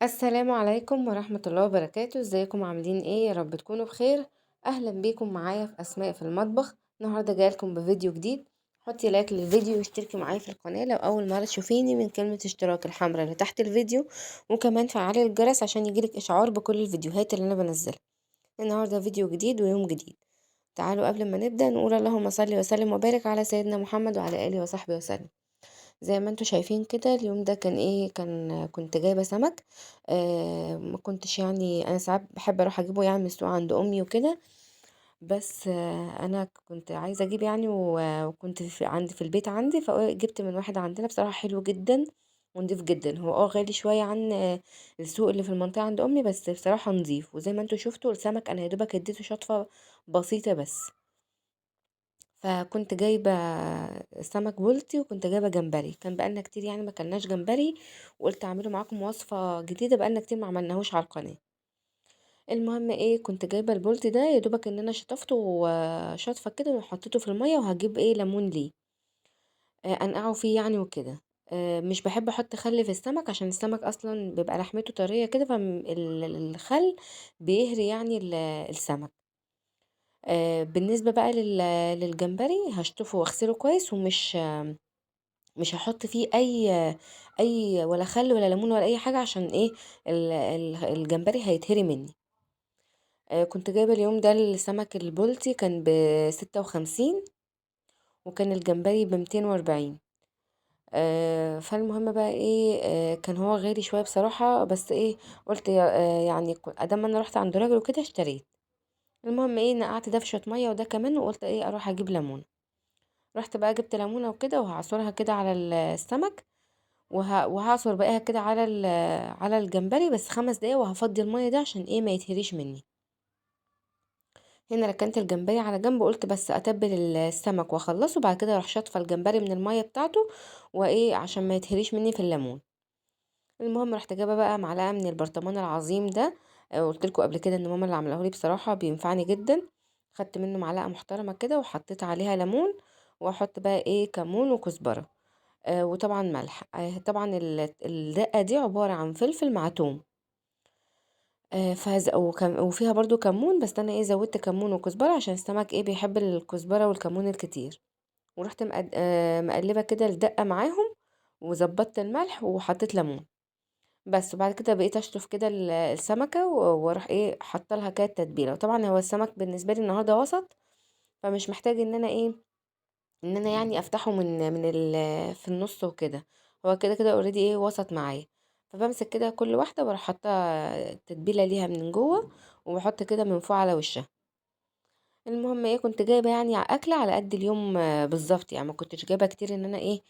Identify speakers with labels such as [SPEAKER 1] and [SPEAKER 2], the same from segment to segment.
[SPEAKER 1] السلام عليكم ورحمة الله وبركاته. ازيكم عاملين ايه؟ يا رب تكونوا بخير. اهلا بيكم معايا في اسماء في المطبخ. النهارده جايلكم بفيديو جديد. حطي لايك للفيديو واشتركي معايا في القناة لو اول مرة تشوفيني، من كلمة اشتراك الحمراء اللي تحت الفيديو، وكمان فعلي الجرس عشان يجيلك اشعار بكل الفيديوهات اللي انا بنزلها. النهارده فيديو جديد ويوم جديد. تعالوا قبل ما نبدا نقول اللهم صل وسلم وبارك على سيدنا محمد وعلى اله وصحبه وسلم. زي ما انتم شايفين كده اليوم ده كان ايه؟ كنت جايبه سمك. ما كنتش يعني انا ساعات بحب اروح اجيبه يعني من السوق عند امي وكده، بس انا كنت عايزه اجيب يعني، وكنت في البيت عندي، فجبت من واحد عندنا بصراحة حلو جدا ونضيف جدا. هو غالي شوية عن السوق اللي في المنطقة عند امي، بس بصراحة نضيف. وزي ما انتم شفتوا السمك انا يا دوبك اديته شطفه بسيطة بس. فكنت جايبه سمك بلطي وكنت جايبه جمبري، كان بقالنا كتير يعني ما كلناش جمبري، وقلت اعمله معاكم وصفه جديدة بقالنا كتير ما عملناهوش على القناة. المهم ايه، كنت جايبه البلطي ده يا دوبك ان انا شطفته شطفه كده وحطيته في المية، وهجيب ايه ليمون ليه انقعه فيه يعني وكده. مش بحب احط خل في السمك عشان السمك اصلا بيبقى لحمته طرية كده، فالخل بيهري يعني السمك. بالنسبة بقى للجمبري هشطفه واغسله كويس، ومش مش هحط فيه اي ولا خل ولا ليمون ولا اي حاجة، عشان ايه الجمبري هيتهري مني. كنت جايبه اليوم ده السمك البلطي كان ب56، وكان الجمبري ب240. فالمهم بقى ايه، كان هو غالي شوية بصراحة، بس ايه قلت يعني ادام انا رحت عند راجل وكده اشتريت. المهم ايه، نقعت ده في شوية مية وده كمان، وقلت ايه اروح اجيب ليمونه. رحت بقى جبت ليمونه وكده، وهعصرها كده على السمك، وهعصر بقى كده على الجمبري بس 5 دقايق، وهفضي المية ده عشان ايه ما يتهريش مني. هنا ركنت الجمبري على جنب، وقلت بس اتبل السمك واخلصه، بعد كده اروح شاطفه الجمبري من المية بتاعته وايه عشان ما يتهريش مني في الليمون. المهم رحت جايبه بقى معلقه من البرطمان العظيم ده، قلت لكم قبل كده ان ماما اللي عاملاه لي بصراحة بينفعني جدا. خدت منه معلقه محترمه كده وحطيت عليها ليمون، واحط بقى ايه كمون وكزبره، وطبعا ملح. طبعا الدقة دي عبارة عن فلفل مع توم، وفيها برضو كمون، بس انا ايه زودت كمون وكزبره عشان السمك ايه بيحب الكزبره والكمون الكتير. ورحت مقلبه كده الدقة معاهم، وظبطت الملح وحطيت ليمون بس. وبعد كده بقيت اشطف كده السمكة، واروح ايه حاطه لها كده التتبيله. وطبعا هو السمك بالنسبة لي النهارده وسط، فمش محتاج ان انا ايه ان انا يعني افتحه من في النص وكده، هو كده كده already ايه وسط معايا. فبمسك كده كل واحدة واروح حاطه التتبيله ليها من جوه، وبحط كده من فوق على وشها. المهم ايه، كنت جايبه يعني اكله على قد اليوم بالظبط، يعني ما كنتش جايبه كتير ان انا ايه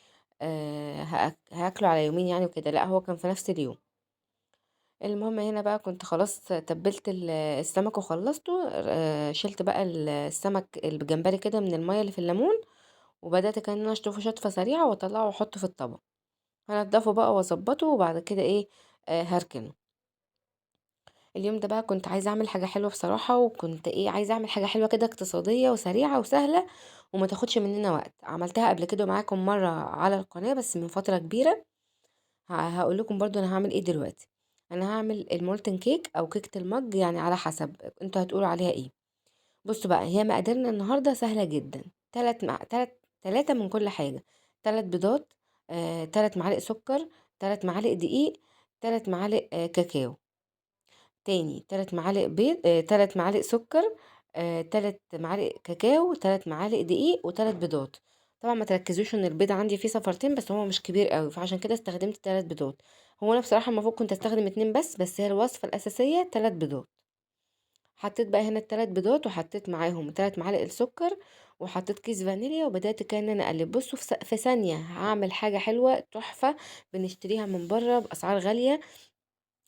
[SPEAKER 1] هاكله على يومين يعني وكده، لا هو كان في نفس اليوم. المهم هنا بقى كنت خلاص تبلت السمك وخلصته، شلت بقى السمك الجمبري كده من المية اللي في الليمون، وبدات كان انا اشطفه شطفه سريعة واطلعه واحطه في الطبق. هنضفه بقى واظبطه، وبعد كده ايه هركنه. اليوم ده بقى كنت عايزه اعمل حاجة حلوة بصراحة، وكنت ايه عايزه اعمل حاجة حلوة كده اقتصادية وسريعة وسهلة وما تاخدش مننا وقت. عملتها قبل كده معاكم مرة على القناة بس من فترة كبيرة. هقول لكم برضو انا هعمل ايه دلوقتي. انا هعمل ال molten cake او كيكة المج، يعني على حسب انتوا هتقولوا عليها ايه. بصوا بقى، هي مقاديرنا النهارده سهلة جدا. 3 من كل حاجة. 3 بيضات، 3 معالق سكر، 3 معالق دقيق، 3 معالق كاكاو. تاني 3 معالق بيض، 3 معالق سكر، 3 معالق كاكاو، 3 معالق دقيق، و3 بيضات. طبعا ما تركزوش ان البيض عندي فيه صفارتين، بس هو مش كبير قوي، فعشان كده استخدمت 3 بيضات. هو انا بصراحة المفروض كنت استخدم 2 بس هي الوصفة الاساسية 3 بيضات. حطيت بقى هنا التلات بيضات، وحطيت معاهم 3 معالق السكر، وحطيت كيس فانيليا، وبدات كده ان انا اقلب. بصوا في ثانية هعمل حاجة حلوة تحفة بنشتريها من بره باسعار غالية.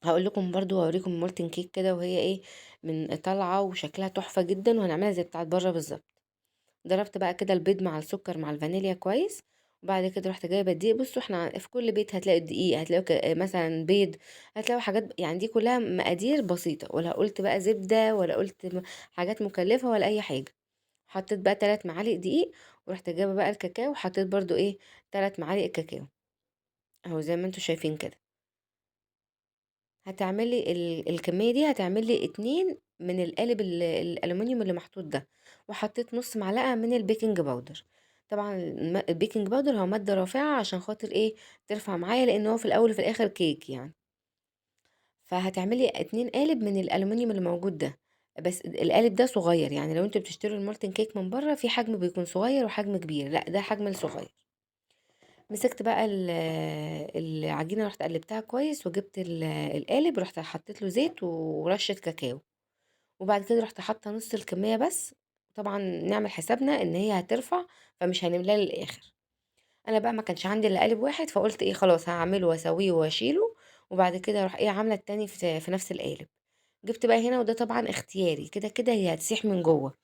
[SPEAKER 1] هقول لكم برضو واوريكم molten cake كده وهي ايه من طالعه وشكلها تحفة جدا، وهنعملها زي بتاعه بره بالظبط. ضربت بقى كده البيض مع السكر مع الفانيليا كويس، وبعد كده رحت جايبه الدقيق. بصوا احنا في كل بيت هتلاقوا دقيق، هتلاقوا مثلا بيض، هتلاقوا حاجات، يعني دي كلها مقادير بسيطة، ولا قلت بقى زبدة ولا قلت حاجات مكلفة ولا اي حاجة. حطيت بقى 3 معالق دقيق، ورحت جايبه بقى الكاكاو، وحطيت برضو ايه 3 معالق كاكاو اهو زي ما انتوا شايفين كده. هتعملي الكمية دي هتعملي 2 من القالب الالومنيوم اللي محطوط ده. وحطيت نص معلقه من ال baking powder. طبعا ال baking powder هو مادة رافعه عشان خاطر ايه؟ ترفع معايا، لان هو في الاول وفي الاخر كيك يعني. فهتعملي 2 قالب من الالومنيوم اللي موجود ده، بس القالب ده صغير، يعني لو انتوا بتشتروا ال molten cake من بره في حجم بيكون صغير وحجم كبير، لا ده حجم الصغير. مسكت بقى العجينة، رحت قلبتها كويس، وجبت القالب رحت حطيت له زيت ورشه كاكاو، وبعد كده رحت حاطه نص الكمية بس. طبعا نعمل حسابنا ان هي هترفع فمش هنملاها للاخر. انا بقى ما كانش عندي الا قالب واحد، فقلت ايه خلاص هعمله واسويه واشيله، وبعد كده اروح ايه عامله التاني في نفس القالب. جبت بقى هنا، وده طبعا اختياري، كده كده هي هتسيح من جوه،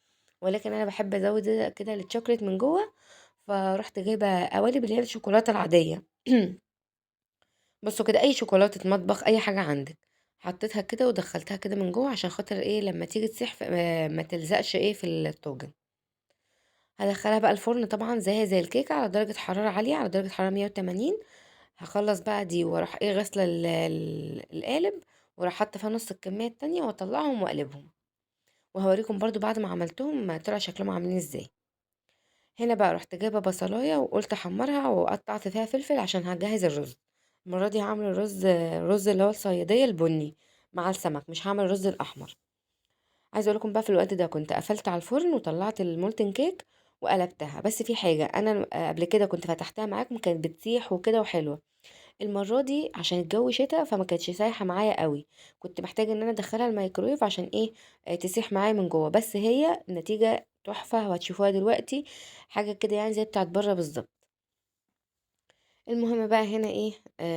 [SPEAKER 1] ولكن انا بحب ازود كده الشوكليت من جوه، فرحت جايبه قوالب اللي هي الشوكولاتة العادية. بصوا كده اي شوكولاتة مطبخ اي حاجة عندك، حطيتها كده ودخلتها كده من جوه عشان خاطر ايه لما تيجي تسيح ما تلزقش ايه في الطاجن. هدخلها بقى الفرن طبعا زيها زي الكيكه على درجه حرارة عالية، على درجه حرارة 180. هخلص بقى دي واروح ايه غاسله القالب، وراح حاطه فيها نص الكمية التانية واطلعهم واقلبهم، وهوريكم برضو بعد ما عملتهم طلع شكلهم عاملين ازاي. هنا بقى رحت جايبه بصلايه وقلت احمرها، وقطعت فيها فلفل عشان هجهز الرز. المرة دي هعمل الرز اللي هو الصياديه البني مع السمك، مش هعمل الرز الاحمر. عايزه اقول لكم بقى في الوقت ده كنت قفلت على الفرن وطلعت ال molten cake وقلبتها. بس في حاجة انا قبل كده كنت فتحتها معاكم كانت بتسيح وكده وحلوه، المرة دي عشان الجو شتا فما كانتش سايحه معايا قوي، كنت محتاجه ان انا ادخلها الميكرويف عشان ايه تسيح معايا من جوه. بس هي النتيجة تحفة وهتشوفوها دلوقتي، حاجة كده يعني زي بتاعت بره بالظبط. المهم بقى هنا ايه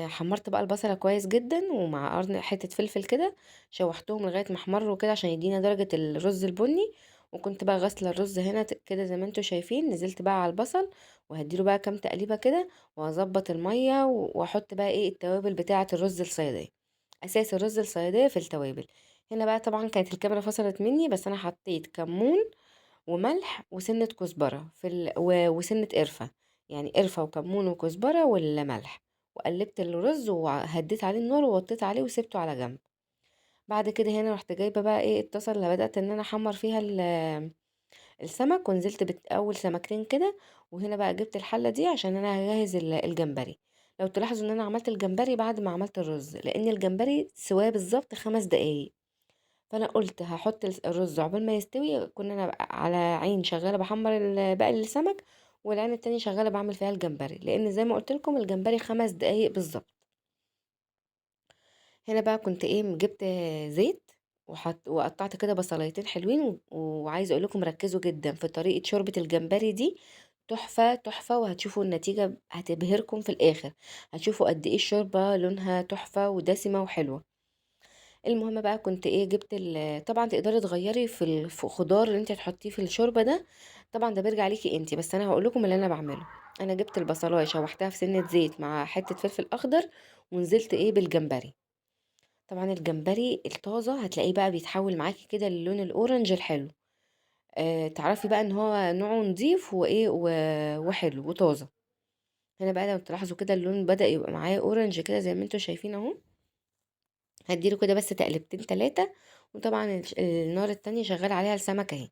[SPEAKER 1] حمرت بقى البصله كويس جدا، ومع قرن حتة فلفل كده شوحتهم لغاية ما احمروا كده عشان يدينا درجه الرز البني. وكنت بقى غاسله الرز هنا كده زي ما انتوا شايفين، نزلت بقى على البصل وهديله بقى كام تقليبه كده، وهظبط المية واحط بقى ايه التوابل بتاعه الرز الصياديه. اساس الرز الصياديه في التوابل. هنا بقى طبعا كانت الكاميرا فصلت مني، بس انا حطيت كمون وملح وسنة كزبره في وسنة قرفه، يعني قرفه وكمون وكزبره والملح، وقلبت الرز وهديت عليه النار ووطيت عليه وسبته على جنب. بعد كده هنا رحت جايبه بقى ايه الطاسه اللي بدات ان انا احمر فيها السمك، ونزلت باول سمكتين كده. وهنا بقى جبت الحلة دي عشان انا هجهز الجمبري. لو تلاحظوا ان انا عملت الجمبري بعد ما عملت الرز، لان الجمبري سواه بالظبط 5 دقايق، فانا قلت هحط الرز عقبال ما يستوي. كنا انا على عين شغالة بحمر باقي السمك، والعين التانية شغالة بعمل فيها الجمبري، لان زي ما قلت لكم الجمبري 5 دقايق بالظبط. هنا بقى كنت ايه جبت زيت وقطعت كده بصلايتين حلوين، وعايزه اقول لكم ركزوا جدا في طريقه شوربة الجمبري دي، تحفة تحفة، وهتشوفوا النتيجة هتبهركم في الاخر، هتشوفوا قد ايه الشوربة لونها تحفة ودسمه وحلوه. المهم بقى كنت ايه جبت طبعا تقدري تغيري في الخضار اللي انت هتحطيه في الشوربة ده، طبعا ده بيرجع ليكي انت، بس انا هقول لكم اللي انا بعمله. انا جبت البصلايه شوحتها في سنة زيت مع حتة فلفل اخضر، ونزلت ايه بالجمبري. طبعا الجمبري الطازه هتلاقيه بقى بيتحول معاكي كده للون ال orange الحلو، تعرفي بقى ان هو نوعه نضيف وايه وحلو وطازه. هنا بقى لو تلاحظوا كده اللون بدأ يبقى معايا orange كده زي ما انتوا شايفين اهو. هديله كده بس تقلبتين 3، وطبعا النار التانية شغال عليها السمك اهي.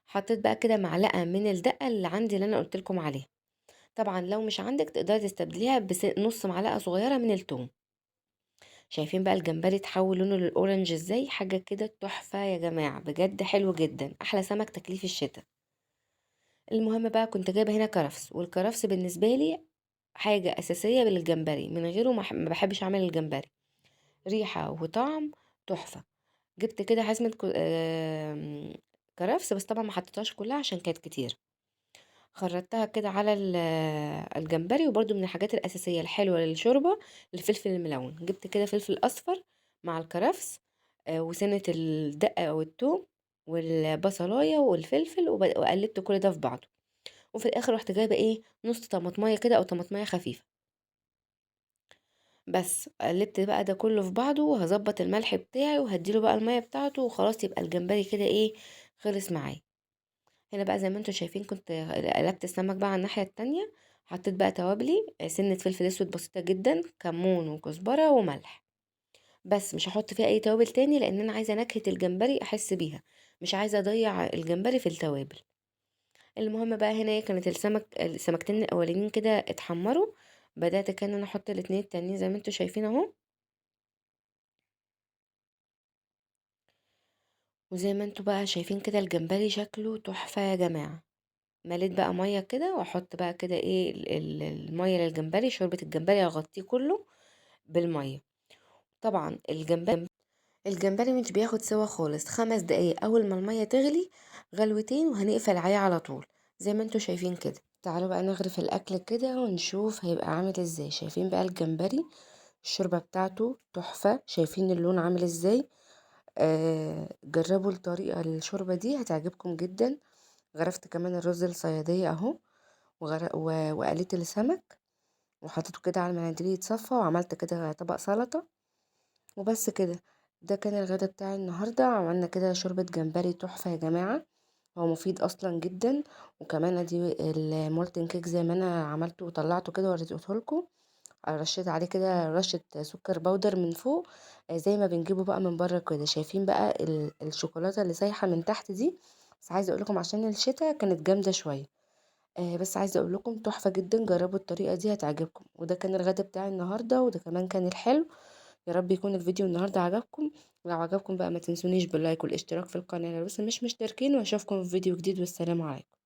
[SPEAKER 1] حطيت بقى كده معلقه من الدقة اللي عندي اللي انا قلت لكم عليها، طبعا لو مش عندك تقدري تستبدليها بنص معلقه صغيرة من التوم. شايفين بقى الجمبري اتحول لونه لل orange ازاي؟ حاجة كده تحفة يا جماعة، بجد حلو جدا، احلى سمك تاكليه في الشتاء. المهم بقى كنت جايبه هنا كرفس، والكرفس بالنسبة لي حاجة اساسية للجمبري، من غيره ما بحبش اعمل الجمبري، ريحه وطعم تحفة. جبت كده حزمه كرفس، بس طبعا ما حطيتهاش كلها عشان كانت كتير، خرطتها كده على الجمبري. وبرده من الحاجات الاساسية الحلوة للشوربه الفلفل الملون، جبت كده فلفل اصفر مع الكرفس، وسنة الدقة او الثوم والبصلايه والفلفل، وقلبت كل ده في بعضه. وفي الاخر رحت جايبه ايه نص طماطمايه كده او طماطمايه خفيفة، بس قلبت بقى ده كله في بعضه، وهظبط الملح بتاعي وهديله بقى المية بتاعته، وخلاص يبقى الجمبري كده ايه خلص معايا. هنا بقى زي ما انتوا شايفين كنت قلبت السمك بقى على الناحية التانية، حطيت بقى توابلي، سنة فلفل اسود بسيطة جدا، كمون وكزبره وملح. بس مش هحط فيها اي توابل تاني، لان انا عايزه نكهة الجمبري احس بيها، مش عايزه اضيع الجمبري في التوابل. المهم بقى هنا كانت السمكتين الاولانيين كده اتحمروا، بدات كان انا احط الاتنين التانيين زي ما انتوا شايفين اهو. وزي ما انتوا بقى شايفين كده الجمبري شكله تحفة يا جماعة. مليت بقى مية كده، واحط بقى كده ايه المية للجمبري، شوربة الجمبري هغطيه كله بالمية. طبعا الجمبري مش بياخد سوا خالص، 5 دقايق اول ما المية تغلي غلوتين وهنقفل عليه على طول زي ما انتوا شايفين كده. تعالوا بقى نغرف الاكل كده ونشوف هيبقى عامل ازاي. شايفين بقى الجمبري الشوربة بتاعته تحفة، شايفين اللون عامل ازاي. جربوا الطريقة الشوربة دي هتعجبكم جدا. غرفت كمان الرز الصيادية اهو، وقليت السمك وحطيته كده على المناديل يتصفى، وعملت كده طبق سلطة وبس كده. ده كان الغدا بتاعي النهارده. عملنا كده شوربة جمبري تحفة يا جماعة، هو مفيد اصلا جدا. وكمان ادي ال molten cake زي ما انا عملته وطلعته كده وريته لكم، رشيت عليه كده رشه سكر powder من فوق زي ما بنجيبه بقى من بره كده. شايفين بقى الشوكولاتة اللي سايحه من تحت دي، بس عايزه اقول لكم عشان الشتاء كانت جامدة شوية، بس عايزه اقول لكم تحفة جدا، جربوا الطريقة دي هتعجبكم. وده كان الغدا بتاعي النهارده، وده كمان كان الحلو. يا رب يكون الفيديو النهارده عجبكم، ولو عجبكم بقى ما تنسونيش بال like والاشتراك في القناة لو لسه مش مشتركين، واشوفكم في فيديو جديد، والسلام عليكم.